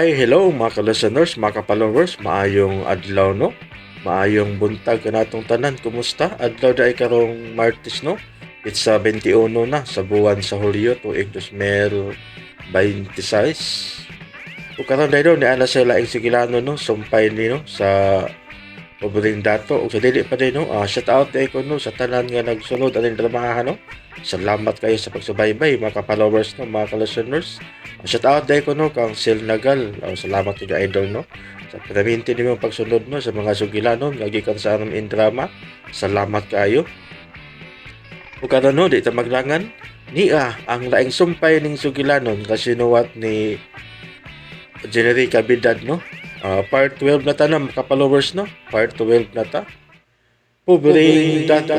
Hi, hello mga ka-listeners, mga ka-followers, maayong adlaw no. Maayong buntag kanatong tanan, kumusta? Adlaw dai karong Martes no. It's 21 na sa buwan sa Hulyo tuig 2026. Ug karon dai ni ana sa laing sigilano no, sumpay ni no sa Pobreng Dato ug sa dili pa din no, shout out dai ko no sa tanan nga nagsunod aning dramahan no. Salamat kayo sa pagsubaybay mga ka-followers no, mga ka-listeners. Shout out dai ko no kang Sil Nagal. Oh, salamat kay idol no. Sa perminti nimo pagsunod no sa mga sugilanon nga gikan sa anong in drama. Salamat kaayo. Ug karon no di ta maglangan niya ang laing sumpay ning sugilanon nga sinuwat ni Jenny Cabidad no. Part 12 na ta na mga followers no. Part 12 na ta. Pobreng Dato.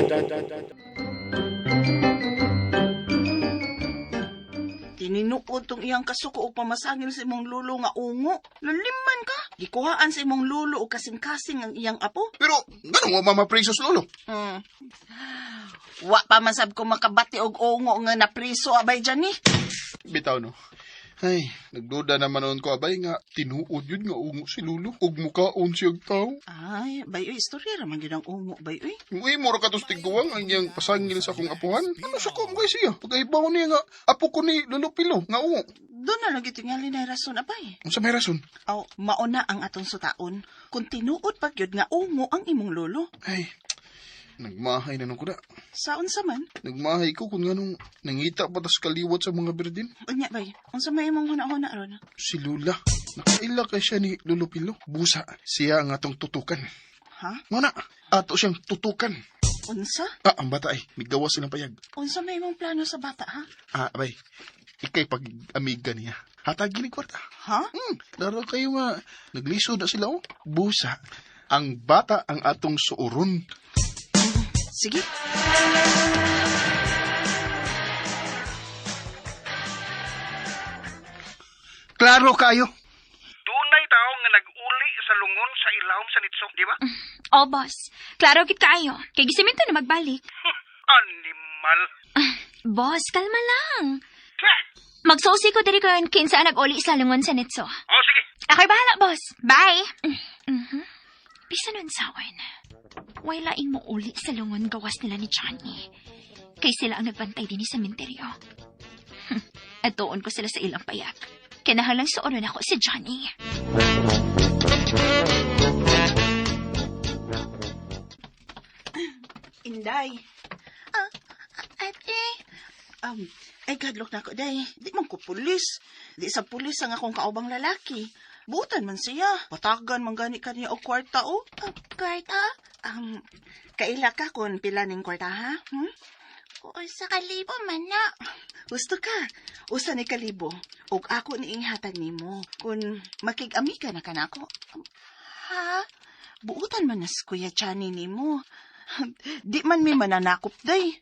Tininuod tong iyang kasuko og pamasangil sa imong lulo nga ungo. Laliman ka. Gikuhaan sa imong lulo og kasing-kasing ang iyang apo. Pero, ganun wa mamaprisos lolo. Wa pa man sab ko makabati og ungo nga napriso abay dyan ni. Bitaw no. Ay, nagduda naman noon ko abay nga tinuod yun nga ungo si lolo ug mukaon siyag tao. Ay, bay oy, istorya ra man gyud ang ungo bay oy. Uy, mura ka tos tiguang ang iyang pasangil sa akong apuhan. Ano sa ko kay siya? Pagkahibaw niya nga apo ko ni Lolo Pilo nga ungo. Doon na lang tingali na rason abay. Unsa may rason? Aw, mauna ang atong sutaon. Kung tinuod pa gyud nga ungo ang imong lolo. Ay, nagmahay na nung kuda. Sa unsa man? Nagmahay ko kung nganong nangita pa tas kaliwat sa mga berdin. Unya bay, unsa may imong huna-huna ron? Si Lula. Nakaila kay siya ni Lolo Pilo. Busa, siya ang atong tutukan. Ha? Muna, ato siyang tutukan. Unsa? Ah, ang bata ay, migawas silang payag. Unsa may imong plano sa bata ha? Ah, abay, ikay pag-amiga niya. Hatag gini kwarta. Ha? Klaro kayo nga, naglisod na sila oh. Busa, ang bata ang atong suuron. Sige. Klaro kayo. Dunay tao nga nag-uli sa lungon sa ilawom sa nitso, di ba? Oh, boss. Klaro gid kaayo. Kay gisimento na magbalik. Animal. Boss, kalma lang. Tsa! Magsusi ko diri kon kinsa ang nag-uli sa lungon sa nitso. O sige, Ako'y bahala, boss. Bye. Mm-hmm. Bisa nun sawan. Way laing mo uli sa lungon gawas nila ni Johnny. Kay sila ang nagbantay din sa menteryo. At doon ko sila sa ilang payag. Kinahalang suoron ako si Johnny. Inday. Ah, ate. Ay gadlok na ako, day. Di man ko pulis. Di sa pulis ang akong kaubang lalaki. Butan man siya. Patagan man gani kaniya og kwarta, oh. Kwarta? Kaila ka kung pila ning kwarta, ha? Hmm? Usa ka libo man na. Gusto ka. Usa ni kalibo. Og ako ni inghatag nimo. Kung makig-amiga na ka nako. Ha? Buutan man na si Kuya Chani nimo. Di man mi mananakop, day.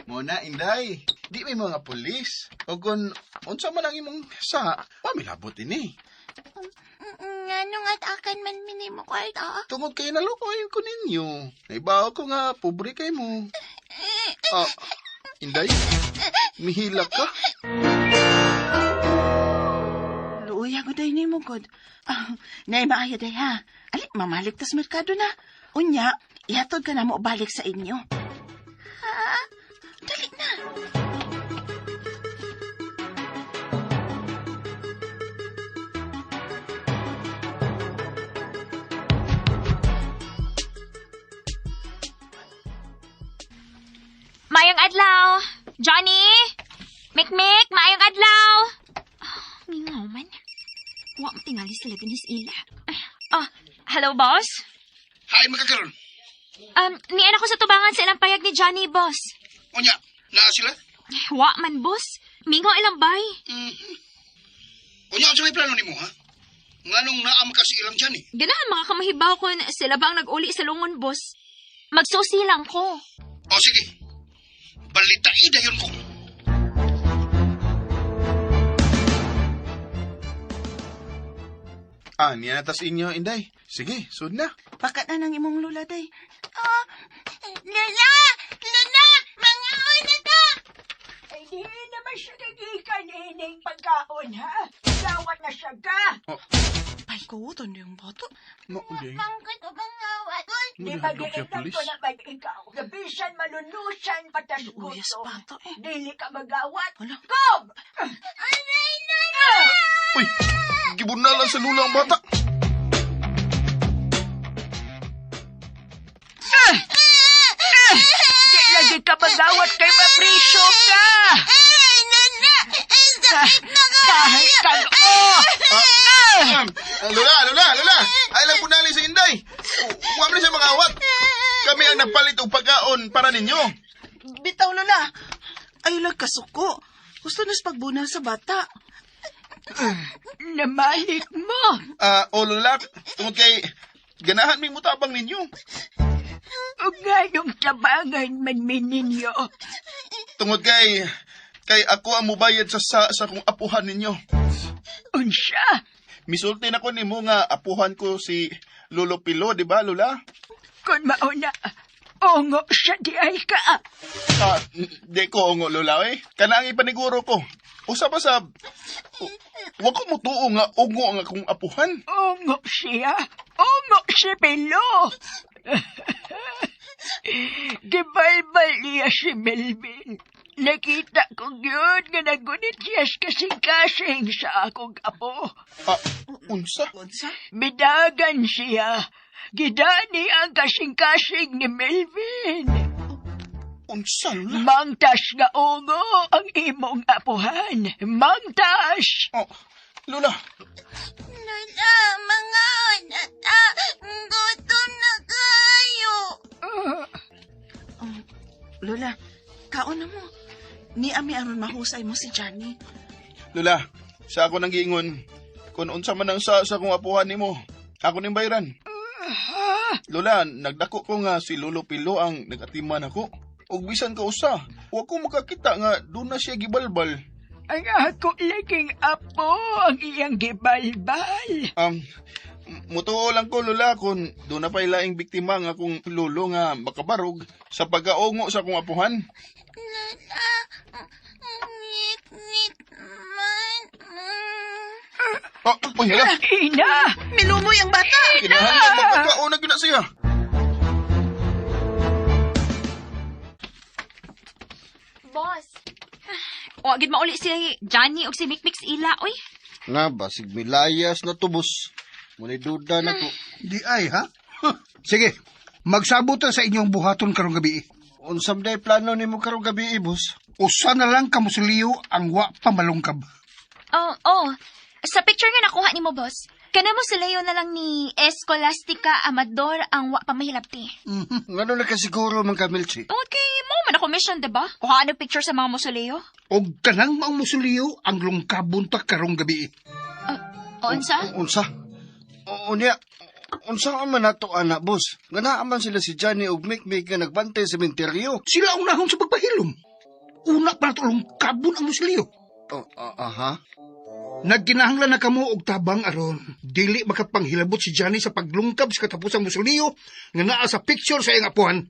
Muna, Inday, di may mga pulis. O kung unsa man ang imong sa, pamilabot ini. Nganong at akan man minimo kwarta? Tungod kayo naloko ay ko ninyo. Naibaw ko nga, pobre kay mo. Ah, Inday, mihilak ka? Luoy ako day nimo god. Ah, nay maayo day ha. Ali, mamalik tas merkado na. Unya, ihatod ka na mo balik sa inyo. Ha? Dali na. Mayong adlaw. Johnny! Mikmik, maayong adlaw. Oh, mingaw man. Wa mo tingali sila din sa ila. Oh, hello, boss? Hay, makakaroon. Nian ako sa tubangan sa ilang payag ni Johnny, boss. Unya, naa sila? Wa man, boss. Mingaw ilang bay. Unya, unsa may plano nimo, ha? Nganong naam ka sa ilang dyan, eh? Ganahan mga kamahibaw kung sila ba ang nag-uli sa lungon, boss. Magsusi lang ko. O sige, balitai dayon ko. Ah, niya na tas inyo, Inday. Sige, sud na. Pakat na ng imong lula day. Oh, Lola! Lola! Mangaon na ta! Ay, di naman siya kagikan ining pagkaon, ha? Gawat na siya ka. Ay, kuwuton yung bato. Mo, okay. Pangkat ko bang awat? Di Mo, nahadlok siya, magiitan pulis. ko na mag ikaw. Gabisan malunusan patas Luuyas gutom. bato eh. Dili ka magawat. Hala. Kob! Aray, nana! Uy, gibunalan sa lula ang bata. Di lagi ka magawat kay mapriso ka. Aray, nana! Ang sakit na Kahit kag oh! Ah, Lola, Lola, Lola! Ay lang punali si Inday. Huwag na siya makawat. Kami ang nagpalit og pagkaon para ninyo. Bitaw, Lola. Ay, lang kasuko. Gusto nas pagbunal sa bata. Namalik mo. Ah, o Lola, tungod kay ganahan mi mutabang ninyo. O nganong tabangan man mi ninyo. Tungod kay kay ako ang mubayad sa sa kong apuhan ninyo. Unsa? Misulti na ko nimo nga apuhan ko si Lolo Pilo, di ba, Lola? Kung mauna, ongo siya di ay ka. Ah, di ko ongo Lola eh. Kana ang ipaniguro ko. Usa pa sa wa ko mutuo nga ungo ang akong apuhan. Ongo siya. Ongo si Pilo. Gibalbal niya si Melvin. Nakita ko yun nga nagunit siya sa kasing-kasing sa akong apo. Ah, unsa? Unsa? Midagan siya. Gidani ang kasing-kasing ni Melvin. Unsa, Lola? Mangtas nga ungo ang imong apuhan. Mangtas! Oh, Lola, Lola, mga nata, gutom na kayo. Lola, kaon na mo. Ni ami aron mahusay mo si Johnny. Lola, sa ako nang giingon, kung unsa man ang sa akong apuhan nimo, ako ning bayran. Lola, nagdako ko nga si Lolo Pilo ang nagatiman ako. Ug bisan ka usa, wa ko makakita nga doon na siya gibalbal. Ang ako laging apo ang iyang gibalbal. Mutuo lang ko Lola kung doon na pa'y laing biktima nga akong lolo nga makabarog sa pagkaungo sa akong apuhan. Lola, ngit-ngit man. Oh, uy, hala. Ina! Milumoy ang bata! Kinahanglan magpagkaon na gyud na siya. Boss. O, agad mauli si Johnny og si Mikmix ila, oy. Nga basig milayas na tubos. Ngunit duda na ko. Di ay, ha? Sige, magsabot ta sa inyong buhaton karong gabi. Unsam day plano nimo karong gabi, boss? Usa na lang kamusuliyo ang wa pa malungkab. Oh, oh. Sa picture nga nakuha nimo, boss. Kana mo si Leo na lang ni Escolastica Amador ang wa pa mahilabti. Ngano na kasiguro man ka, Milchi? Tungod kay mo man ako mission, diba? Kuhaan og picture sa mga musoleo. Og kanang maong musuliyo ang lungkabon ta karong gabi. O, unsa? Unsa? Unya, unsa ang man nato ana, boss? Nga naa man sila si Johnny ug Mikmik nga nagbantay sa menteryo. Sila ang unahon sa pagpahilom. Una pa nato lungkabon ang musuliyo. Oh, aha. Nagkinahanglan na kamo og tabang aron. Dili makapanghilabot si Johnny sa paglungkab sa katapusang musuliyo nga naa sa picture sa iyang apuhan.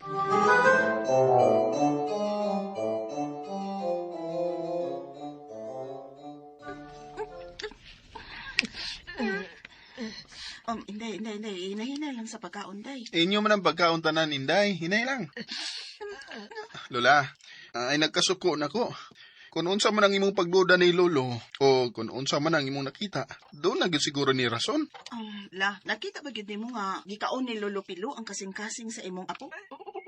Inday, inday, inday. Hinahina lang sa pagkaon, day. Inyo man ang pagkaon tanan, Inday. Hinay lang. Lola, ay nagkasuko na ko. Kung unsa man ang imong pagduda ni Lolo o kung unsa man ang imong nakita, doon na gyud siguro ni rason. La, nakita ba gyud nimo nga gikaon ni Lolo Pilo ang kasing-kasing sa imong apo?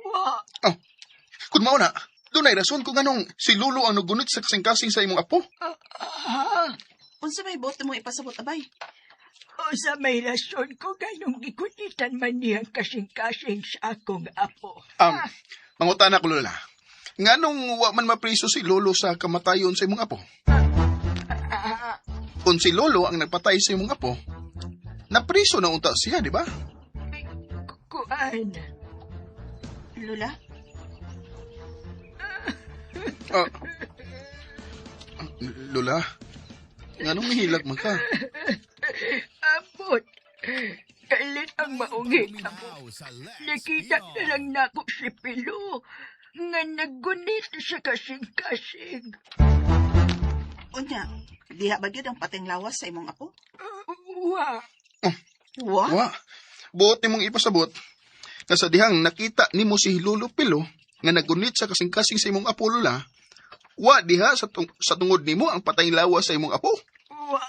Wa! Oh, kung mao na, doon ay rason kung anong si Lolo ang nagunit sa kasing-kasing sa imong apo. Ah, Unsa may bote mo ipasabot abay? o sa may rason ko ganong gikunitan man niya ang kasing-kasing sa akong apo. Mangutana ko Lola. Nganong wa man mapriso si Lolo sa kamatayon sa imong apo? Kung si Lolo ang nagpatay sa imong apo, napriso na unta siya, di ba? Kuan. Lola? Ah, Lola, nganong nihilak man ka? Abot. Kalit ang maungit ako. Nakita na lang nako si Pilo. Nga naggunit sa kasing-kasing. Unya, diha ba gyud ang pateng lawas sa imong apo? Wa. Wa? Wa. Buot nimong ipasabot nga sa dihang nakita nimo si Lolo Pilo nga nagunit sa kasing-kasing sa imong apo Lola, wa diha sa tungod nimo ang patay lawas sa imong apo. Wa.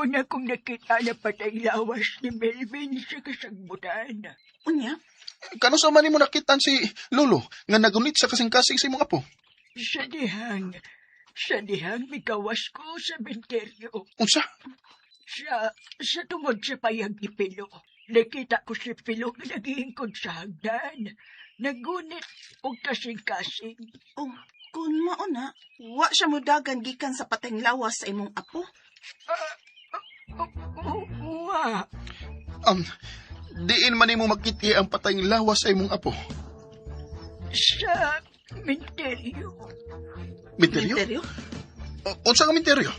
Una kong nakita na patay lawas ni Melvin sa kasagbutan. Unya, Kano sa man nimo nakitaan si Lolo nga nagunit sa kasing-kasing sa imong apo? Sa dihang mikawas ko sa menteryo. Unsa? Sa tungod sa payag ni Pilo. Nakita ko si Pilo nga naghihingkod sa hagdan. Nagunit og kasing-kasing. Oh, kung mao na, wa siya mudagan gikan sa pateng lawas sa imong apo. Wa. Diin man nimo makiti ang patay lawas sa imong apo. Sa menteryo. Minteryo? Minteryo? Unsa nga minteryo?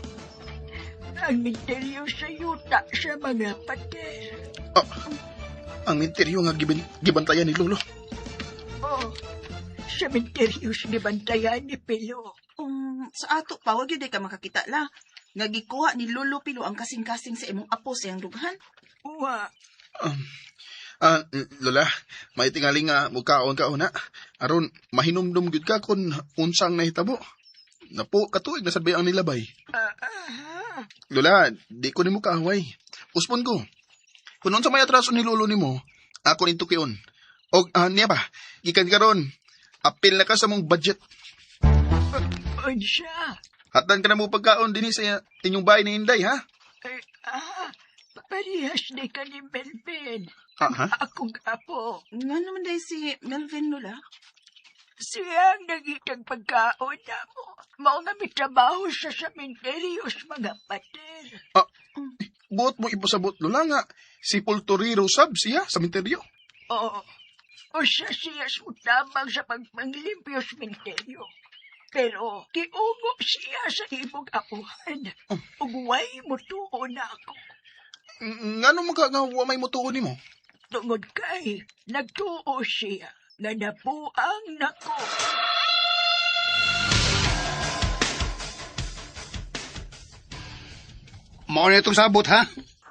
Ang menteryo sa yuta sa mga pater. Ah, ang minteryo nga gibantayan ni Lolo. Oh, sa menteryo sa gibantayan ni Pilo. Sa ato pa, wag yun ka makakita la. Nga gikuha ni Lolo Pilo ang kasing-kasing sa imong apo sa iyang dughan. Wa. Lola, may tingali nga mukaon ka una. Aron mahinumdum gyud ka kung unsang nahitabo. Napo katuig na sad ang nilabay. Ah, ah, Lola, di ko nimo kaaway. Uspon ko. Kung unsa may atraso ni lolo nimo, ako ning tukion. Og niya ba, gikan karon, apil na ka sa mong budget. Unsa? Hatan ka na mo pagkaon dinhi sa inyong bahay ni Inday, ha? Ay, parehas ni ka ni Melvin. Ah, ha? Akong apo. Nga naman dahil si Melvin, Lola. Siya ang nagitang pagkaon na mo. Mao nga mitrabaho siya sa menteryos mga pater. Ah, buot mo ipasabot, Lola, nga si Pulturiro sab siya sa minteryo. Oo. O siya siya sutabang sa pagpanglimpyo sa menteryo. Pero kiungo siya sa imong apuhan. Ug way mutuo na ako. Ngano man ka nga wa may mutuo nimo? Tungod kay nagtuo siya nga nabuang nako. Mao na itong sabot, ha?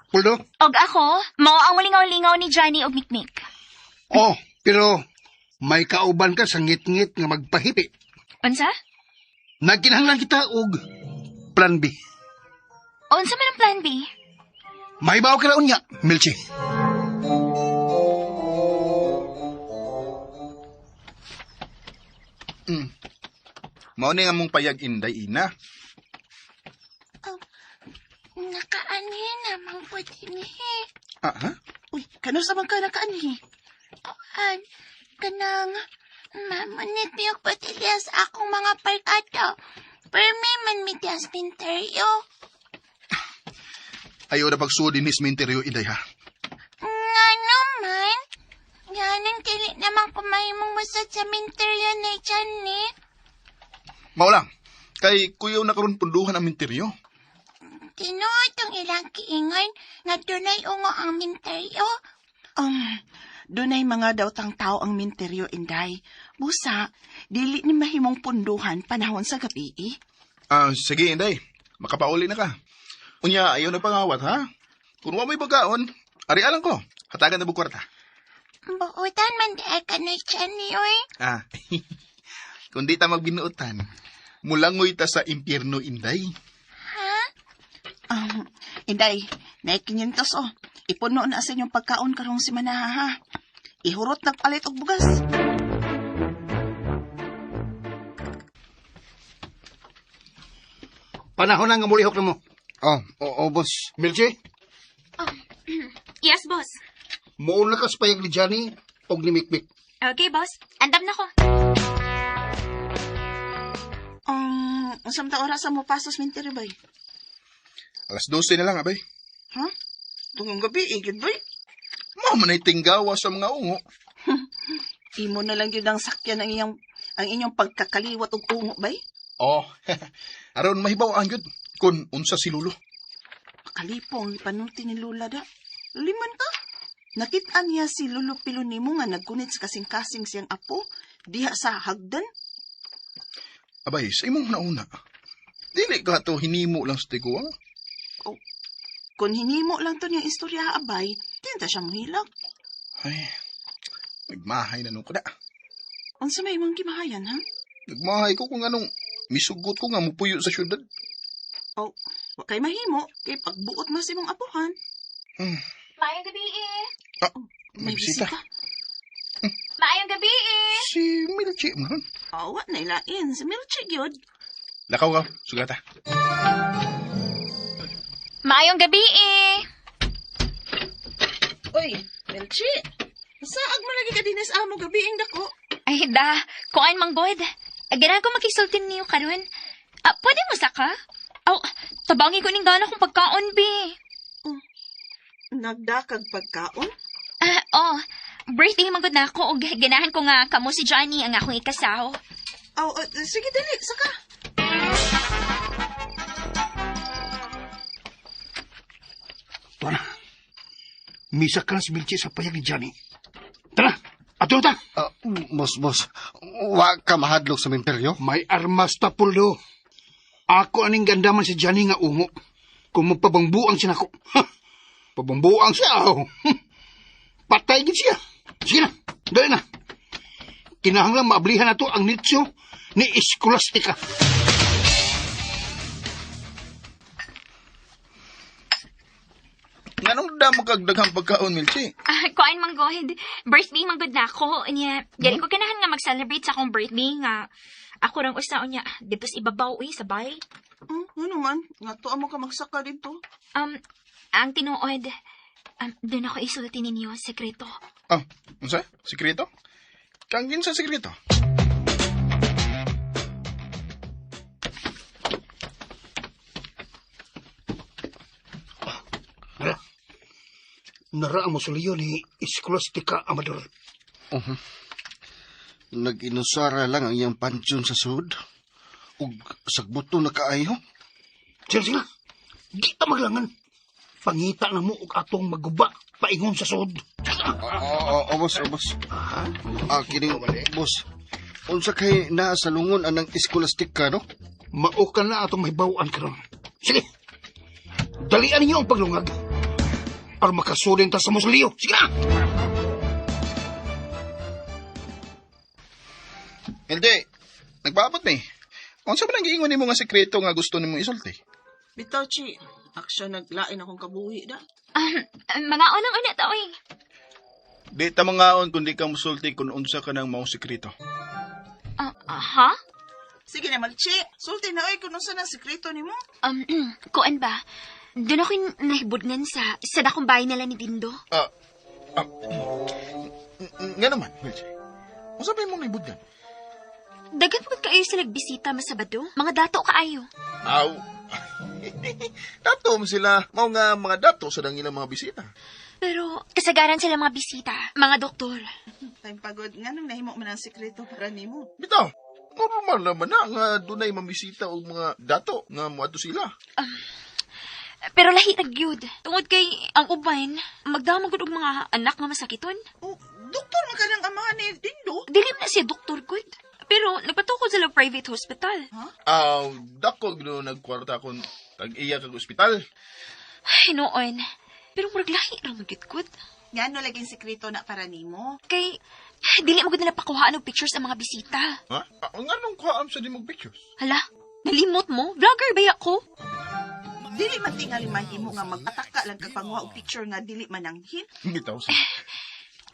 Puldo? Og ako, mao ang mulingaw-lingaw ni Johnny og Mikmik. Oh, pero may kauban ka sa ngit-ngit nga magpahipi. Unsa? Nagkinahanglan kita og plan B. Unsa man ang plan B? Mahibaw ka na unya, Milchi. Mao ni nga mong payag Inday ina. Nakaanhi naman ko din eh. Ah, ha? Uy, kano sa man ka nakaanhi? Kuan, kanang mamunit miyog botelya sa akong mga parkada. Permi man mi diyas minteryo. Ayaw na pagsuod din sa minteryo Inday ha. Nga naman, ganang dili naman kumahimong musod sa minteryo ni Johnny. Mao lang. Kay kuyaw na karon punduhan ang minteryo. Tinuod tong ilang kiingon nga dunay ungo ang minteryo. Dunay mga daw tang tao ang minteryo, Inday. Busa, dili ni mahimong punduhan panahon sa gabi, eh. Ah, sige Inday. Makapauli na ka. Unya, ayaw na pangawat ha. Kung wa may pagkaon, ari alang ko. Hatagan na bukwarta. Buutan man di ay ka ni Johnny, oy. Ah. Kung di ta magbinuotan, mulangoy ta sa impyerno Inday. Ha? Inday, naikinyintos, oh. Ipuno na sa inyong pagkaon karong si Manaha, ha. Ihurot nagpalit og bugas. Panahon na nga mulihok na mo. Oh, oo, boss. Milchi, Yes, boss. muuna ka sa payag ni Johnny og ni Mikmik. Okay, boss. Andam na ko. Unsa man ta oras mo pasos minteryo, bay? Alas 12 na lang, abay. Ha? Tungong gabi, igid, bay. Mao man ay tinggawa sa mga ungo. Imo na lang yun ang sakyan ang inyong pagkakaliwat og ungo, bay. Oh, aron mahibaw ang gyud kun unsa si Lolo. Kalipong ipanulti ni Lula da. Liman ka. Nakita niya si Lolo Pilo nimo nga naggunit sa kasing-kasing siyang apo. Diha sa hagdan? Abay, sa imong nauna. Dili ka to hinimo lang sa tiguang. Oh, kung hinimo lang to niyang istorya, abay, tinta siya mohilak. Ay, nagmahay na nung ko na. Unsa may imong gimahayan, ha? Nagmahay ko kung anong misugot ko nga mupuyo sa syudad. Oh, wa kay mahimo, kay pagbuot mas imong apuhan. Maayong gabi eh. Ah, may bisita. Maayong gabi eh. Si Milchi man. Oh, wa na ilain. Si Milchi gyud. Lakaw ka, sugata. Maayong gabi eh. Oy, Milchi. Saag mo lagi ka dinis amo gabi ing dako. Ay da, kuan mang god. Ganahan ko makisultin niyo karon. Ah, pwede mo saka? Aw, tabangi ko ning gana kong pagkaon bi. Oh, nagdakag pagkaon? Ah, oh. Birthday man gud na ako og ganahan ko nga kamo si Johnny ang akong ikasaw. Aw, sige dali, saka. Tara. Misa ka na si Milchi sa payag ni Johnny. Tara, ato ta. Boss, wa ka mahadlok sa menteryo? May armas ta, Puldo. Ako aning gandaman si Johnny nga ungo. Kung magpabangbuang siya nako. Ha! Pabangbuang siya. Oh. Patay gid siya. Sige na, dali na. Kinahanglan maablihan na to ang nitso ni Escolastica. Nganong damo kag daghang pagkaon, Milchi? Ah, kuan mang god. Birthday man gud na ako. Unya, dili ko ganahan nga mag-celebrate sa akong birthday nga. Ako rang usa unya dito sa ibabaw uy sa bay. Ano man, nga to amo ka magsaka dito. Ang tinuod, doon ako isulti ninyo sekreto. Ah, unsa? Sekreto? Kang kinsa sekreto? Nara. Nara ang mausoleo ni Escolastica Amador. Uh-huh. Nag-inusara lang ang iyang pansyon sa sud. Ug sagbuto na kaayo. Sila sila. Di ta maglangan. Pangita na mo og atong maguba paingon sa sud. Oo, boss, boss. Ah, kining, boss. Unsa kay naa sa lungon anang Escolastica, no? Mao ka na atong mahibaw-an karon. Sige. Dalian ninyo ang paglungag. Aron makasulin ta sa mausoleo. Sige na! Hindi. Nagpaabot ni. Unsa man ang giingon nimo nga sekreto nga gusto nimo isulti? Bitaw, Chi. Aksyon, naglain akong kabuhi da. Mga unang-una ta, oy. Di ta mangaon kundi ka musulti kung unsa ka nang maong sekreto. Ha? Sige na, Malchi. Sulti na, oy, kung unsa nang sekreto nimo. Kuan ba? Doon ako nahibudngan sa dakong bahay nila ni Dindo. Nga naman, Milchi. Unsa ba imong nahibudngan? Daghan pagod kaayo sila nagbisita masabado. Mga dato kaayo. Aw. Dato man sila. Mao nga mga dato sa dang ilang mga bisita. Pero kasagaran sila mga bisita, mga doktor. Time pagod, nga nung nahimo man ang sekreto para nimo. Bitaw, normal naman na nga dunay mamisita og mga dato nga moadto sila. Pero lahi ra gyud. Tungod kay ang uban, magdamag gud og mga anak nga masakiton. Oh, doktor man kanang amahan ni Dindo. Dili man na siya doktor gud. Pero nagpatukod sila private hospital. Huh? Aw, dako gud nagkwarta kon tag-iya kag ospital. Ay, noon. Pero murag lahi ra man gyud gud. Ngano laging sekreto na para nimo? Kay dili mo gud nila pakuhaan og pictures ang mga bisita. Ha? Nganong kuhaan sa di mo pictures? Hala, nalimot mo? Vlogger ba ako? Dili man tingali mahimo nga mag-ataka lang kag panguha og picture nga dili man anghin. Bitaw sa.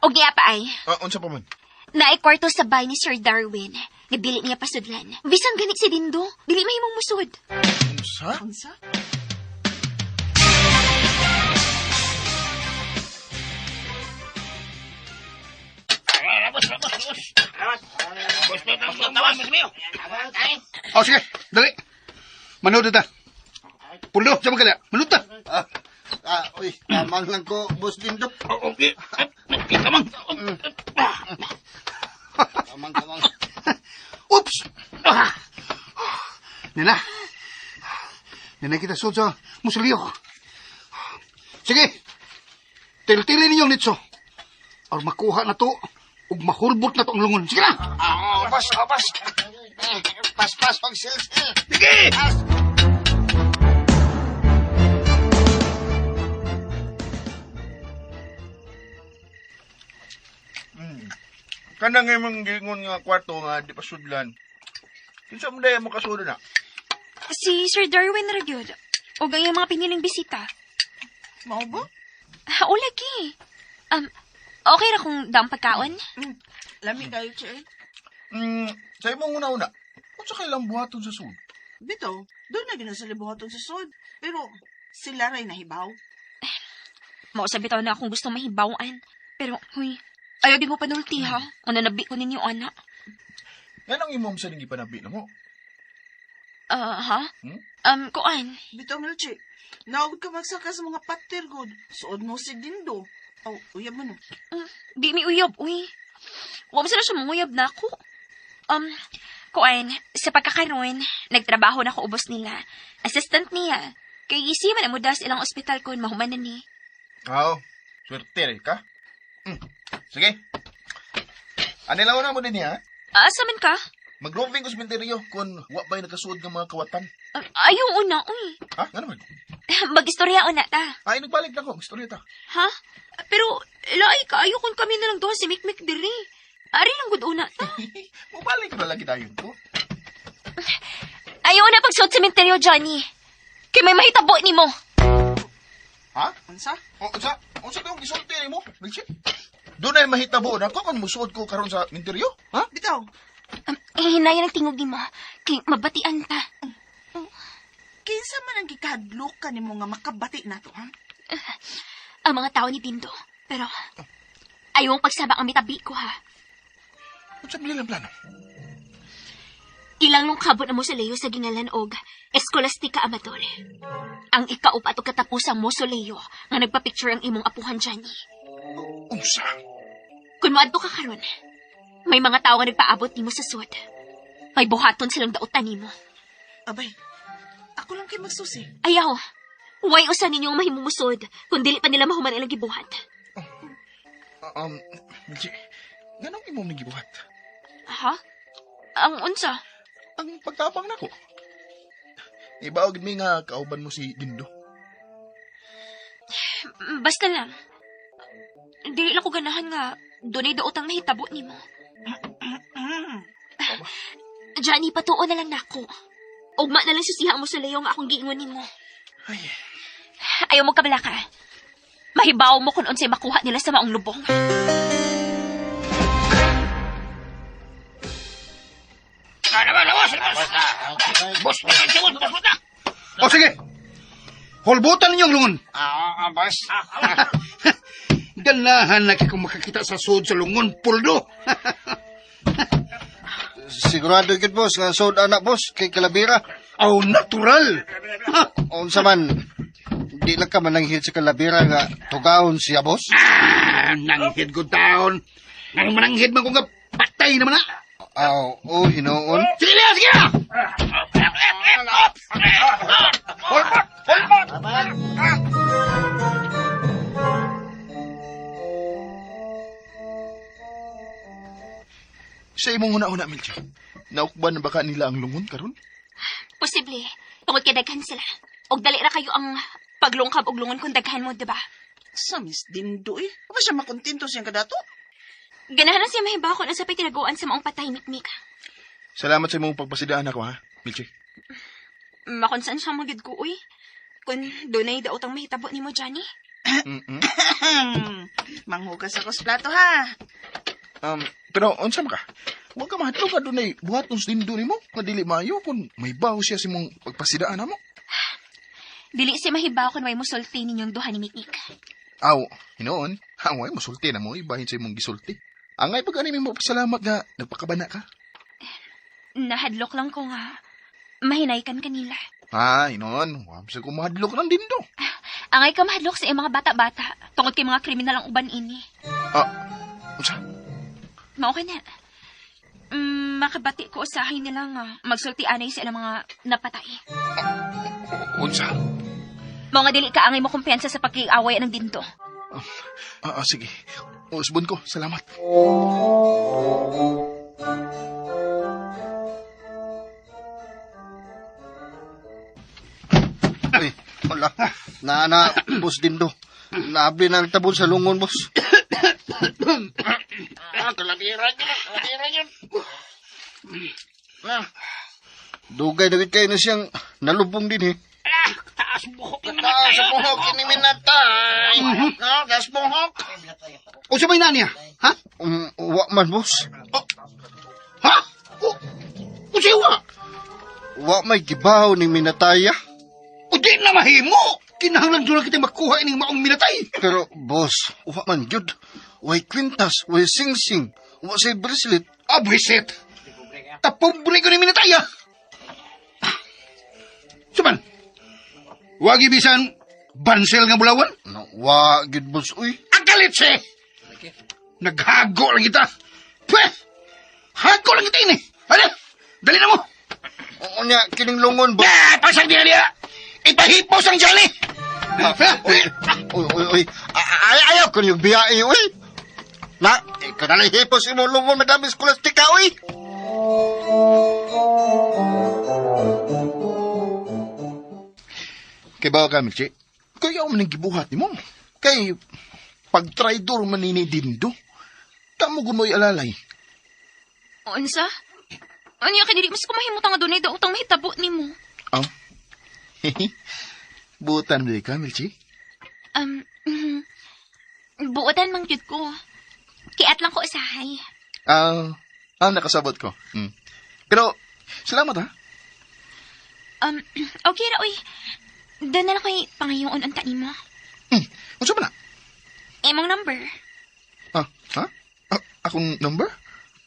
Og niya pa ay. Unsa pa man? Naay kwarto sa bahay ni Sir Darwin. Nga dili niya pasudlan. Bisan ganit si Dindo, dili mahimong musud. Unsa? Unsa? Oh, sige, dali. Manood ta. Pulo, sama ka na. Manood ta. Uy, tamang lang ko, Boss Dindo. Oh, okay. Tamang. Tamang, tamang. Oops! Nina. Nina kita sud sa musulyo. Sige. Tiltili ninyong litso. Or makuha na to Ug mahulbot na to ang lungon. Sige na! Ah, boss, oh, boss. Paspas pag silsil. Sige! Kanang imong giingon nga kwarto nga di pa sudlan. Kinsa man day mo kasulod na? Si Sir Darwin ra gyud. Og ang iyang mga piniling bisita. Mao ba? Ha, o lagi. Okay ra kung daang pagkaon? Lami kayo, che. Sa imong una-una. Unsa kay lang buhaton sa sud? Bitaw, doon na ginasalibuhaton sa sud. Pero sila ray nahibaw. Mao sa bitaw na akong gusto mahibawan. Pero, huy, ayaw di mo panulti ha. Ang nanabi ko ninyo, ana. Nganong imong sa ning gipanabi namo? Ah, ha? Hmm? Kuan. Bitaw, Melchi, naugod ka magsaka sa mga pater, god. Suod mo si Dindo. Aw, uyab mo no. Di mi uyab, uy. Wa mo sila siya manguyab na ako. Kuan, sa pagkakaroon, nagtrabaho na ko ubos nila. Assistant niya. Kay isi man ang mudas ilang ospital kon mahuman na ni. Aw, swerte rin ka. Sige. Anilaw na mo din niya. Asa man ka? Mag-roving ko sa sementeryo kung wa ba'y nakasuod ng mga kawatan. Ayaw una, uy. Ha? Nga naman? Mag-istorya una ta. Ay, nagbalik na ko. Istorya ta. Ha? Pero, laay ka, ayaw kung kami na lang doon si Mikmik diri. Ari lang gud una ta. Mubalik na lagi tayo to. Ayaw na pagsuot sa sementeryo, Johnny. Kay may mahitabo nimo. Ha? Unsa? O, unsa? Unsa kayong gisulti nimo? Milchi? Doon ay mahitabo na ko kung musuod ko karon sa minteryo. Ha? Bitaw, Hinayan ang tingog nimo. Kay mabatian ta. kinsa man ang gikahadlok ka nimo nga makabati nato, ha? Ang mga tao ni Dindo. Pero, ayaw mong pagsaba ang mitabi ko, ha? Unsa man ilang plano? Ilang nung kabot na mausoleo sa gingalan og Escolastica Amador. Ang ikaupat o katapusang mausoleo nga nagpa-picture ang imong apuhan, Johnny. Unsa? Kung moadto ka karon, may mga tao nga nagpaabot nimo sa sud. May buhaton silang dautan nimo. Abay, ako lang kay magsusi. Ayaw. Way usa ninyong mahimumusod kung dili pa nila mahuman ilang gibuhat. Milchi, nganong imong nagibuhat? Ha? Ang unsa? Ang pagtabang nako. Ibaog mi nga kauban mo si Dindo. Basta lang. Dili lang ko ganahan nga dunay daot ang nahitabo nimo. Johnny, patuo na lang nako. Ugma na lang susiha mo sa layo nga akong giingon nimo. Ay. Ayaw mo kabala ka. Mahibaw mo kung unsay makuha nila sa maong lubong. O sige! Hulbutan ninyo ang lungon. Ah, boss. Ganahan na kay kung makakita sa sud sa lungon, puldo. Sigurado gyud boss nga sold anak boss kay Kalabira. Aw, natural. Unsa man di lang ka mananghid sa Kalabira nga tugahon siya boss. Ah, nanghid ko taon. Nang mananghid man ko nga patay naman na. Aw, oh hinuon. Sige na, sige na! Sa imong una-una, Milchi. Naukban na ba ka nila ang lungon karon? Posible. Tungod kay daghan sila. Og dali ra kayo ang paglungkab og lungon kung daghan mo, diba? Sa Miss Dindo eh. Ba siya makontento siyang kadato? Ganahan na siya mahibaw kung asa pa'y tinaguan sa maong patay, Mikmik. Salamat sa imong pagpasidaan ako, ha, Milchi. Makonsan siya magid ko, uy. Kung dunay daot ang mahitabo nimo, Johnny. Mm-mm. Manghugas ako sa plato, ha? Pero unsa man ka? Wa ka mahadlok ka dunay buhaton sa Dindo nimo nga dili maayo kung may baw siya sa imong pagpasidaan namo. Dili siya mahibaw kung may musulti ninyong duha ni Mikmik. Aw, hinuon, away musulti na mo ibahin sa imong gisulti. Angay pag ani mo pasalamat nga nagpakabana ka. Nahadlok lang ko nga mahinaykan kanila. Ah, hinuon, wa sa ko mahadlok ng Dindo. Angay ka mahadlok sa iyong mga bata-bata tungod kay mga kriminal ang uban ini. Ah, unsa? Mao ka na. Makabati ko usahay nila nga magsulti anay sa ilang mga napatay. Unsa? Mao nga dili ka angay mo kumpiyansa sa pagkiaway ng Dindo. Sige. Usbon ko, salamat. Uy, wala. Na, boss Dindo. Naabli na ang tabon sa lungon, boss. Kalabira yun. Dugay na gid kayo na siyang nalubong din eh. Taas buhok ni Taas sa buhok, ini minatay. No, taas buhok. O sa may naniya? Ha? Wa man, boss. Ha? O, o siya wa? Wa may gibaw ni minataya. O di na mahimo! Kinahanglan doon kita makuha ining maong minatay. Pero, boss, wa man gyud. Way kwintas, way singsing, wa say bracelet. Abwisit! Tapobre ko ni minatay, ah! Suman, wag ibisan bansel nga bulawan? No, wa gyud, boss, uy. Ang galit siya! Naghago lang kita! Pweh! Hago lang kita ini! Ano? Dali na mo! Oo niya, kining lungon, boss. Ah, pasag din na niya! Ipahipos ang Johnny! Uy, uy, uy, uy. Ay, ayaw ko niyong biyae, uy. Na, ikaw na lang hipos imong lungon, Madam Escolastica, uy. Kay bawa ka, Milchi. Kaya man ang gibuhat ni mo. Kay, pag-traidor man ni Dindo, kamo gumoy alalay. Unsa? Unya kay dili mas kumahimutang nga dunay daotang mahitabo nimo. Oh. Butan mo ka, Milchi. Buotan man gyud ko. Kiat lang ko usahay. Nakasabot ko. Mm. Pero, salamat ha. Okay ra oy. Doon na lang ko'y pangayoon unta nimo. Unsa man na? Imong number. Ah, ha? Ah, akong number?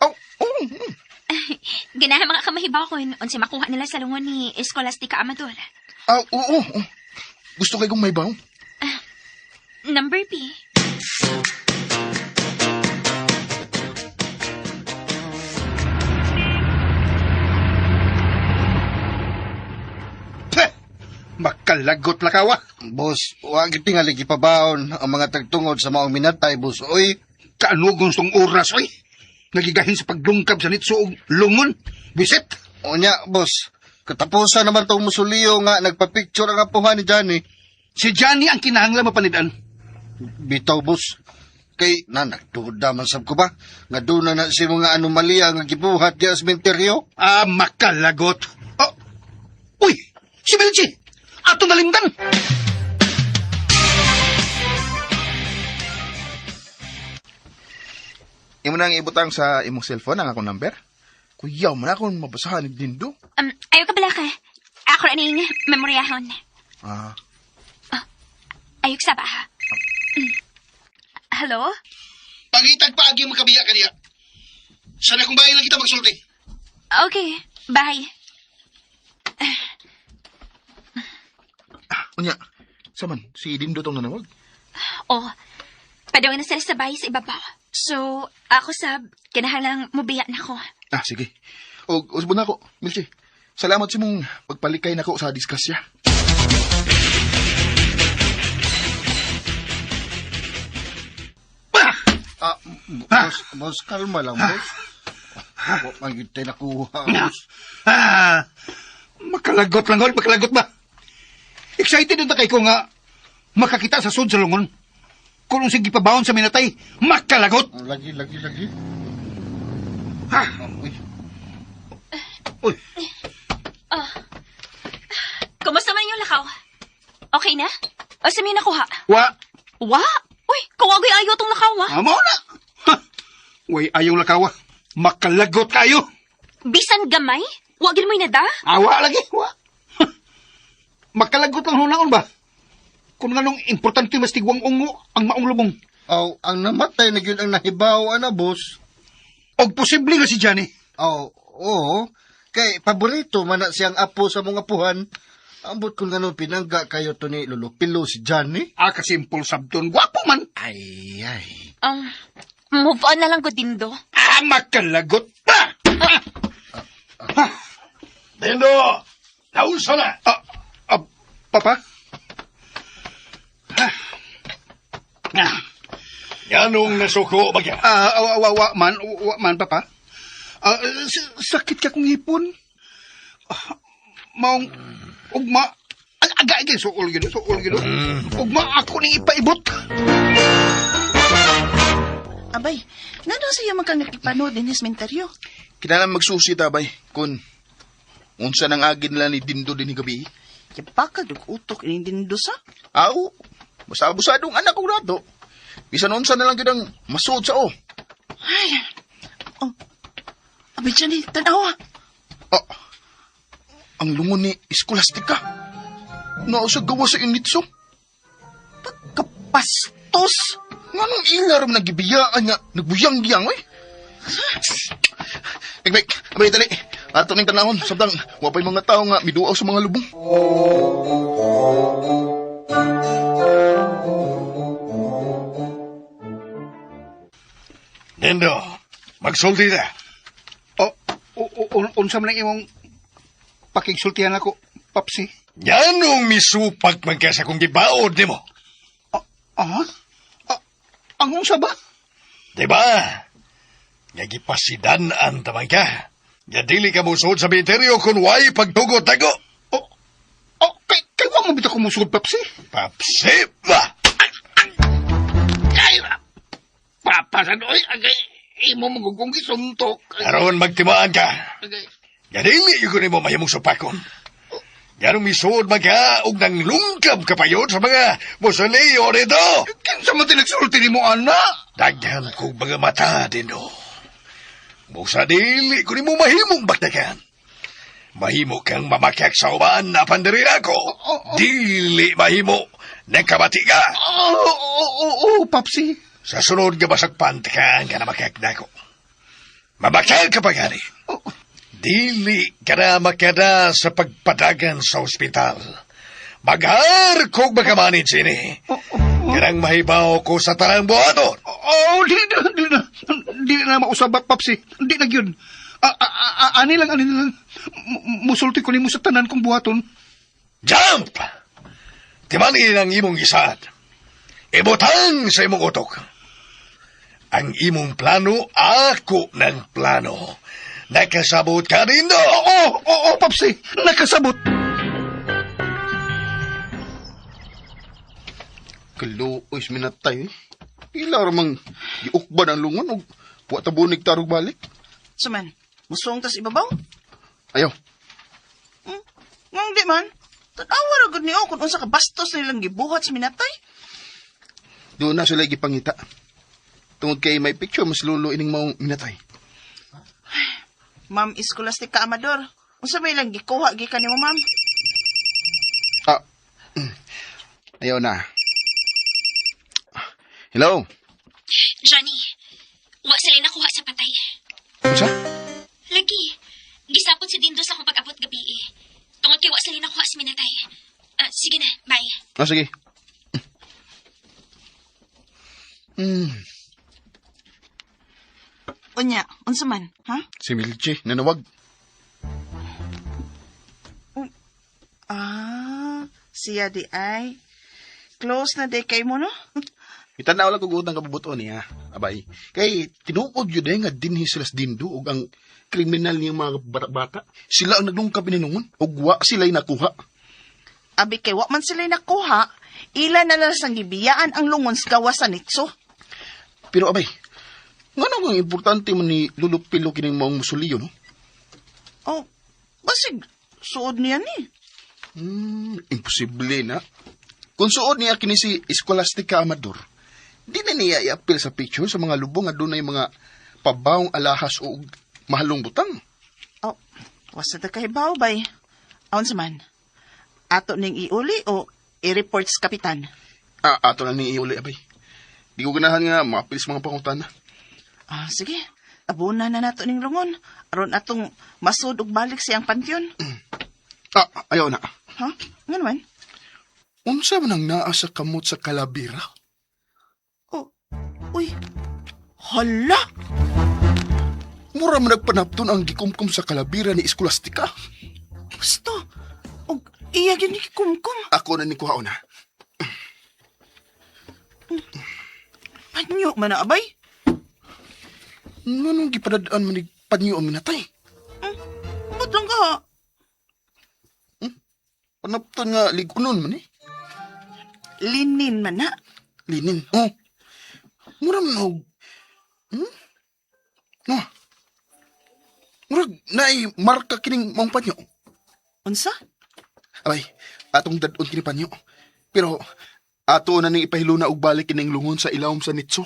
Oh, oh. Ganahan mga kamahibaw ko unsa makuha nila sa lungon ni Escolastica Amador. Ah, oo, oo. Gusto kay kong may baw. Number B. Pweh! Makalagot lakawa! Boss, wa gyud tingali gipabaon ang mga tagtungod sa maong minatay, boss, uy. Kaanugon tong oras, oy! Nagigahin sa paglungkab sa nitso og lungon. Bisit! Unya, boss, katapusan naman tong musuliyo nga nagpa-picture ang apuhan ni Johnny. Si Johnny ang kinahanglan mapanidan. Bitaw, boss. Kay, na, nagduda man sab ko ba? Nga doon na na si mga anomalya nga gibuhat diya sa sementeryo. Ah, makalagot. Oh. Uy! Si Melchi! Ato nalimdan! Imo nang ibutang sa imong cellphone ang akong number. Kuyaw man akong mabasahan ni Dindo. Ayaw ka bala ka. Ako ra ning memoryahon. Ah, Ayok sa ba ha? Mm. Hello? Pangitag paagi mo kabiya kaniya. Sana kung bahay lang kita magsulti. Okay. Bye. unya. Saman, si Dindo tong nanawag. Oh, padawin na sila sa bahay sa ibabaw. So, ako sab, kinahanglang mubiya na ko. Ah, sige. Og usbon na ako, Milchi. Salamat sa mong pagpalikay nako sa disgrasya. Ah, boss, boss, kalma lang, boss. Wa man gyud tayo nakuha, boss. Ah, makalagot lang, hol. Makalagot ba? Excited na kay ko nga makakita sa sud sa lungon. Kung unsay gipabaon sa minatay, makalagot! Lagi, lagi, lagi. Ha? Uy, Uy, Kumusta man yung lakaw? Okay na? O sa may nakuha? wa, Wa? Uy, kawagoy ayaw tong lakaw ah. amo na. Ha? Uy, ayaw lakawa. Makalagot kayo. Bisan gamay? Wagin mo'y nada? Awa lagi, wa. Ha. Makalagot lang hunaon ba? Kung anong importante mas tigwang ungo ang maong lubong. Aw, ang namatay na gyud ang nahibaw, ana, boss. Og posible nga si Johnny. Aw, oo. Kay, paborito man na siyang apo sa mga apuhan. Ambot kung ganun pinangga kayo to ni Lolo Pilo si Johnny. Ah, kasimple sabton. Gwapo man. Ay, ay. Move on na lang ko, Dindo. Ah, makalagot pa! Ah. Dindo! Naunsa na! Ah, ah, papa? Ah. Ah. Nganong nasuko ba ka? Ah, wa, wa, wa man, wa man, papa. Ah, sakit ka kong hipon. Ah, maong, ugma, agay kay suol gid, suol gid. Ugma ako ning ipaibot. Abay, ngano siya man kang nakipanood din sementeryo? Kinahanglan magsusi ta bay kun unsa nang agin nila ni Dindo dinhi gabi. Kipakad og utok ining Dindo sa. Aw, basta abusadong anak ko rato. Bisan unsa na lang gyud ang masuod sa o. Ay. Oh. Abay, Johnny, tanawa. Ah, ang lungon ni Escolastica. Naa sa gawa sa initso. Pagkapastos. Nganong ila ra man nagibiyaan nga nagbuyang-biyang oy. Bek, abay dali. Ato ning tanahon samtang wa pay mga tawo nga miduaw sa mga lubong. Dindo, magsulti ta. O, unsa man ang imong pakigsultihan ako, Papsi? Nganong misupak man ka sa kong gibaod nimo? Ah? Ah, ang unsa ba? Diba? Nga gipasidan-an taman ka. Nga dili ka musuod sa minteryo kung way pagtugot ako. Oh, oh, kay wa mo bitaw ko musugod, Papsi. Papsi ba? Ay, papa sa oy, agay imo magugong gisuntok. Aron magtimaan ka. Agay. Nga dili yun ko nimo mahimong supakon. Nganong misuod man ka og nanglungkab ka payon sa mga musoleo nito. Kinsa man tinagsulti nimo ana? Daghan kong mga mata, Dindo. Busa dili ko nimo mahimong baktakan. Mahimo kang mamakyak sa uban apan diri ako. Dili mahimo. Nagkabati ka. Oo, oh, oh, oh, Papsi. Sa sunod nga basagpan ka ka na makyak nako. Mamakyak ka pa gani. Oh, Dili ka na makada sa pagpadagan sa ospital. Maghar kog makamanage ini. oh, oh, Kanang mahibaw ko sa tanang buhaton. oh, di na, di na, di na mausab, Papsi. Di na gyud. Ani lang, ani lang. Musulti ko nimo sa tanan kong buhaton. Jump! Timanin ang imong gisad. Ibutang sa imong utok. Ang imong plano, ako ng plano. Nakasabot ka rin do! Oo, oo, oh, Papsi. Nakasabot. Kaluoy sa minatay. Eh. Ila ra mang giukban ang lungon og wa ta bunig tarog balik. Suman, musong tas ibabaw? Ayaw. Hmm? Ngang di man. Tanawa ra gud niyo kung unsa ka bastos nilang gibuhat sa minatay. Doon na sila gipangita. Tungod kay may picture mas lulo ining maong minatay. Ma'am Escolastica Amador, unsa may ilang gikuha gikan nimo, ma'am? Ah. Ayaw na. Hello. Johnny, wa sila nakuha sa patay. Unsa? Lagi, gisapot si Dindo sa akong pag-abot gabi eh. Tungod kay wa sila nakuha sa minatay. Ah, sige na, bye. Ah, sige. Hmm, Unya, unsa man, ha? si Milche, nanawag. Ah, siya di ay. Close na di kay mo, no? Itanaw lang kog utang kabubuton niya, abay. Kay tinuod yun eh nga dinhi sila sa Dindo ug ang kriminal niyang mga bata-bata. Sila ang naglungkab ininungon ug wa sila'y nakuha. Abi kay wa man sila nakuha, ila na lang sang gibiyaan ang lungon sa gawas sa nitso. Pero abay, ngano ang importante man ni Lolo Pilo kining maong musuliyo, no? Oh, basig suod niya ni. Hmm, imposible na. Kung suod niya kini si Escolastica Amador, di na niya iapil sa picture sa mga lubong nga dunay mga pabawong alahas o mahalong butang. Oh, wasa ta kay bay. Aon sa man. Ato ning iuli o i-report sa kapitan. Ah, ato na ni iuli, abay. Di ko ganahan nga maapil sa mga pangutana. Ah, sige. Abuna na nato ning lungon aron atong masud og balik siyang pantheon. Ah, ayaw na. Ha? Ngano man? Unsa man ang naa sa kamot sa kalabira? Oh, uy. Hala! Mura man nagpanapton ang gikumkum sa kalabira ni Escolastica. Gusto. Og iya gyud ni kumkum. Ako na ni kuhaon na. Panyo man na, abay. Nganong gipadadaan man ni panyo ang minatay? Ba't lang ka? Panapton nga ligunon man eh. Linin man na. Linin. Oh. Mura man og. Hmm? No. Murag naay marka kining maong panyo. Unsa? Abay, atong dadon kini panyo. Pero ato na ning ipahiluna og balik kining lungon sa ilawom sa nitso.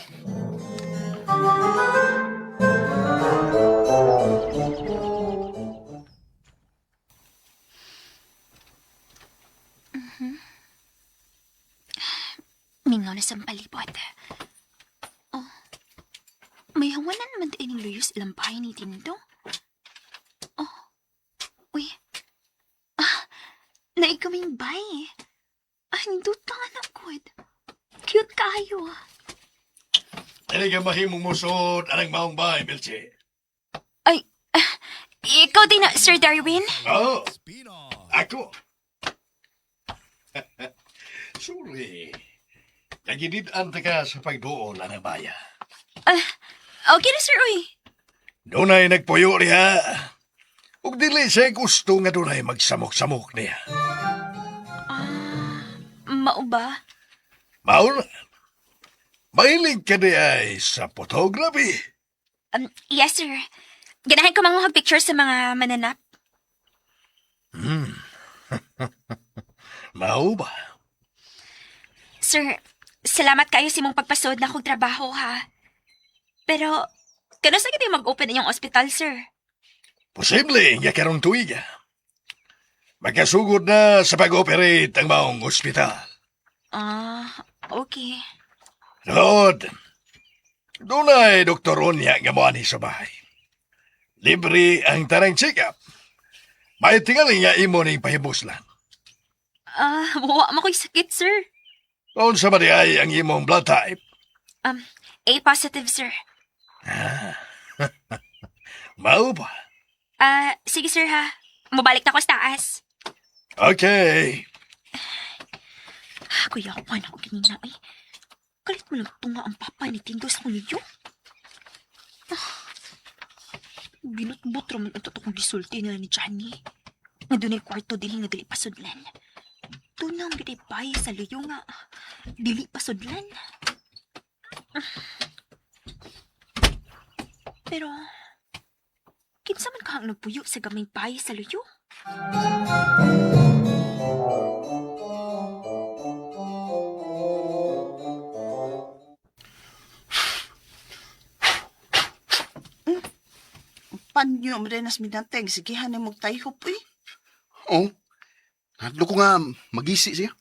Mingaw na sa palibot. Oh, may hawanan naman tayo ng luyos ilang bahay ni Tindo. Oh, uy. Ah, naikaming bay. Ah, nindot ka nga na, good. Cute kayo. ah. Dili ka mahimong musod anang maong bahay, Melchi. Ay, ah, ikaw din na, Sir Darwin? Oo. Ako. Sorry. Nagidid-an ta ka sa pagduol anang baya. Ah, okay na, sir, uy. Dunay nagpuyo niya. Ug dili siya gusto nga dunay magsamok-samok niya. Ah, mao ba? Mao na. Mahilig ka di ay sa photography. Yes, sir. Ganahan ko manguhag picture sa mga mananap. Mao ba? Sir, salamat kayo sa imong pagpasod na akong trabaho, ha? Pero, kano sa gid mag-open inyong ospital, sir? Posible nga karong tuiga. Makasugod na sa pag-operate ang maong ospital. Ah, okay. Rod, dunay Doktor Onya nga moani sa bahay. Libre ang tarang check-up. May tingali nga imo ning pahibos lang. Ah, wa mo ko'y sakit, sir. Unsa ba di ay ang imong blood type? Um, A positive, sir. Mao ba? Ah, sige, sir, ha? Mubalik na ko sa taas. Okay. Ah, kuya, kuha na ko ganina, ay. Kalit mo lang tunga ang papa ni Tindo sa kunyo. Ah, binutbut raman ang totoong gisulti nila ni Johnny. Nga doon ay kwarto din nga dili pasudlan. Doon na ang gitipay sa luyo nga. Dili pasudlan. Ah. Pero, kinsa man ka ang nagpuyo sa gamay bahay sa luyo? Panyo mo din nas minateng. Sige, hanay mo tayhop, uy. Oh. Hadlo ko nga magisi siya.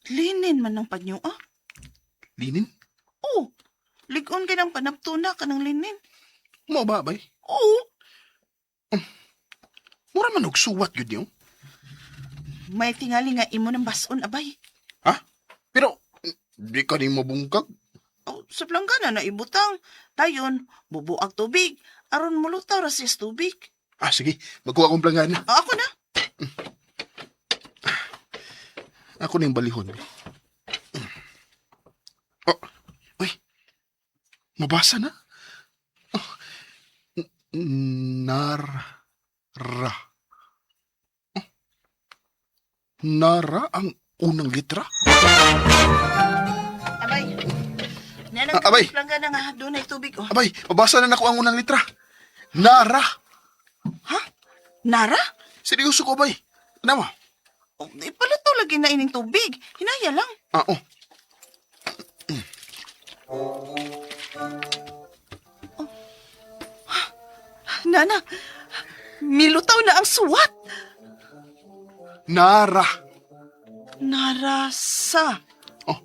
Linin man ng panyo, ah. Linin. Oh, ligon ka ng panaptuna ka ng linin. Mao ba bay? Oo, Mura man og suwat gyud niyo. may tingali nga imo ng bason, abay. Ha? Pero di ka ni mabungkag. Oh, sa planggana na ibutang. Dayon, bubuag tubig. Aron mulutaw ra siya sa tubig. Ah, sige. Magkuha akong planggana. Ah, ako na. Ako na yung balihon. Oh, uy. Mabasa na. Oh. Nara. Oh. Nara ang unang litra? Abay. Nanang Ah, abay. planggana nga doon ay tubig, oh. Abay, mabasa na nako ang unang litra. Nara. Ha? Nara? Seryoso ko, abay. Ano mo? Oh, di pala to lagi na ining tubig. Hinaya lang. Ah, oh. Nana, milutaw na ang suwat. Nara. Narasa. Oh.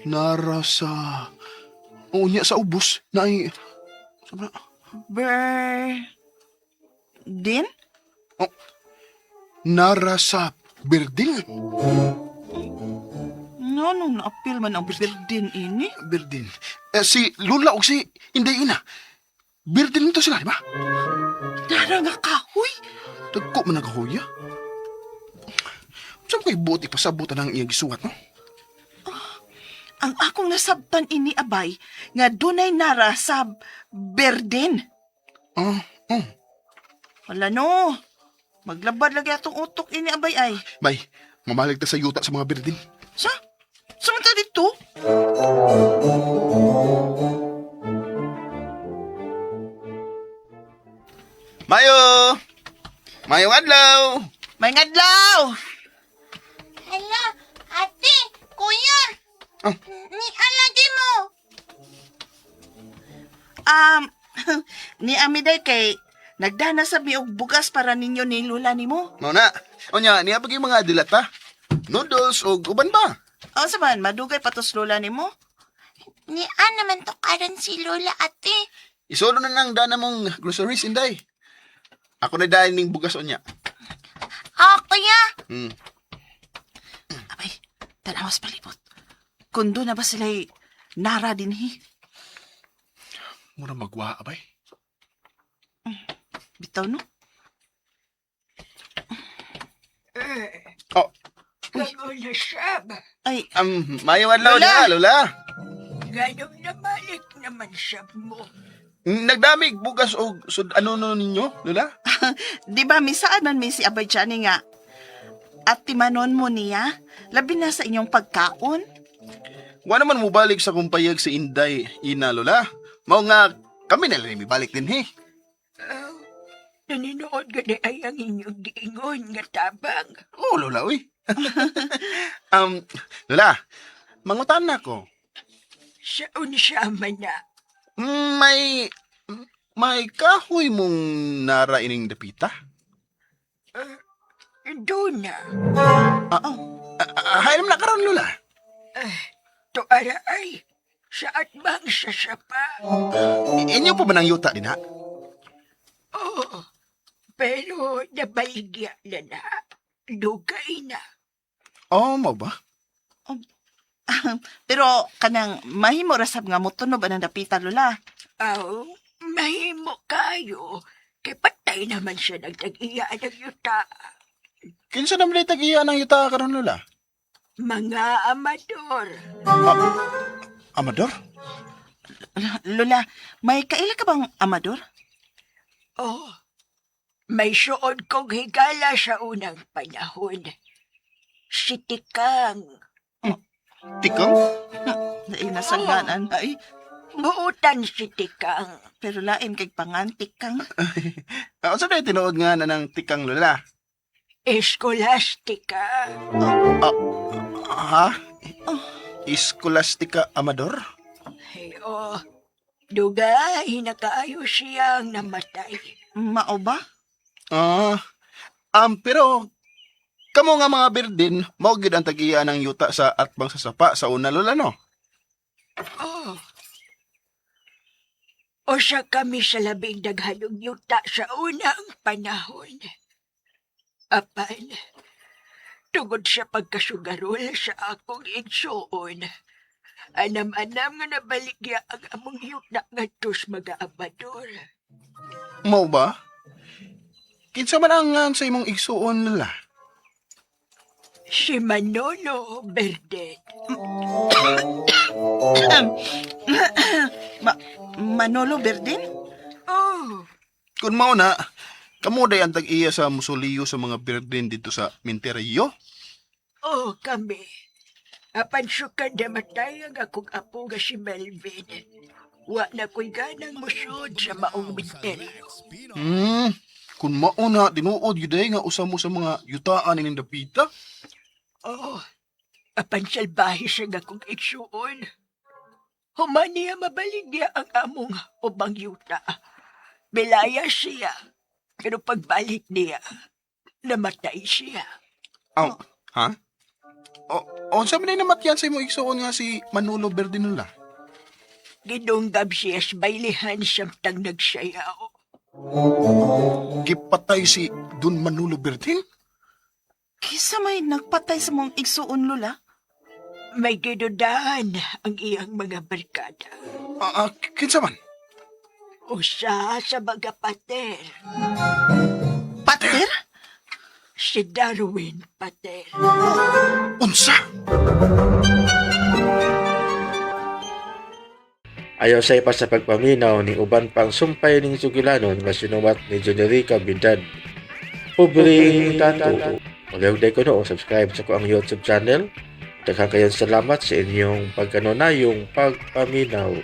Nara sa... Unya sa ubos na ay... Sobra. Ber... Din? Oh. Nara sa Berdin. Nganong naapil man ang berdin ini? Berdin. Eh, si Lula o si Inday Ina. Berdin nito sila, di ba? Nara nga kahoy. Tagko man nagkahoya. Saan ko'y buot ipasabot ang iyang gisuwat, no? Ang akong nasabtan ini abay nga dunay nara sa Berdin. Oh, oh. Wala no. Maglabad lagi atong utok ini abay ay. Bay, mamalig ta sa yuta sa mga birdin. Sa? Samanta dito? Mayo! Mayong adlaw! May ngadlaw! Hala, ate, kuya. Ah. Ni alagi mo. Um, ni Amiday kay nagdana sa miog bugas para ninyo ni Lula nimo. Mao na. Unya, niya pag yung mga dilata. Noodles o uban ba? O sa man, madugay patos Lula nimo. Ni ana man to karon si Lola, ate. Isolo na nang dana mong groceries, Inday. Ako na dahil ning bugas unya. Ah, kuya. Abay, tanawas palibot. Kundo na ba sila'y nara din hi? Mura magwa, abay. Bitaw no? Oh, Kamo na sab. Ay, mayong adlaw Lola! niya, Lola. Ganong namalik naman sab mo. Nagdamig bugas og sud ano no ninyo, Lola? di ba misaan man mi si Abay Johnny nga at timanon mo niya, labi na sa inyong pagkaon. Wa naman mo balik sa kumpayag si Inday, Ina, Lola. Mao nga kami na lang mibalik din he. Oh, naninood gani ay ang inyong giingon nga tabang. Oh, Lola, uy. um, Lola, mangutan na ko. Sa unsa man na. May may kahoy mong nara ining dapita? Doon na. Ah, hayam na karon, Lola. To ara ay. Sa atbang sa sapa. Inyo pa ba ng yuta din ha? Oo. Pero nabaligya na na. Dugay na. Oh, mo ba? Pero kanang mahimo rasab nga motunob anang dapita Lola. Aw, mahimo kayo. Kay patay naman siya nagtag-iya ng yuta. Kinsa naman day tag-iya ng yuta karon, Lola? Mga amador. Amador? Lola, may kaila ka bang amador? Oh, may suod kong higala sa unang panahon. Si Tikang. Tikong? Dahil nasangganan ay, Buutan si Tikang. pero lain kay pangantik kang. Ah, unsa day tinuod nga na ng tikang, Lola? Eskolastika. Ha? Iskolastika Amador? Ay, oh. Dugay na kaayo siyang namatay. Mao ba? Ah, pero kamo nga mga birdin, mao gid ang tag-iya ng yuta sa atbang sa sapa sa una, Lola, no? Oh. Usa kami sa labing daghanong yuta sa unang panahon. Apan, tungod sa pagkasugarol sa akong igsuon, anam-anam nga nabaligya ang among yuta ngadto sa mga amador. Mao ba? Kinsa man ang ngan sa imong igsuon, Lola? Si Manolo Verdet. Manolo Berdin? Oh, Kung mao na, kamo day ang tag-iya sa musuliyo sa mga birdin dito sa Minterio? oh kami. Apan sukad namatay ang akong apo nga si Melvin. Wa na ko'y ganang musod sa maong misteryo. Kung mao na, tinuod yun day nga usa mo sa mga yutaan ining dapita. Oo. Apan salbahe siya nga kong igsuon. Human niya mabaligya ang among ubang yuta. Bilaya siya. Pero pagbalik niya, namatay siya. Aw, ha? O, unsa man day namatyan sa imong igsuon nga si Manolo Berdinola? Gidunggab siya sa baylihan samtang nagsayaw. Gipatay si Don Manolo Berdin? Kisa may nagpatay sa mong igsuon, Lola? May gidudahan ang iyang mga barkada. Kinsa man? Usa sa mga pater, Pater? si Darwin Pater. Unsa? Ayaw sa pa sa pagpaminaw ning uban pang sumpay ning sugilanon nga sinuwat ni Generica Bidad. Pobreng Tato. Palihog day ko no, subscribe sa ko ang YouTube channel. Daghang kayong salamat sa inyong pagkanunayong pagpaminaw.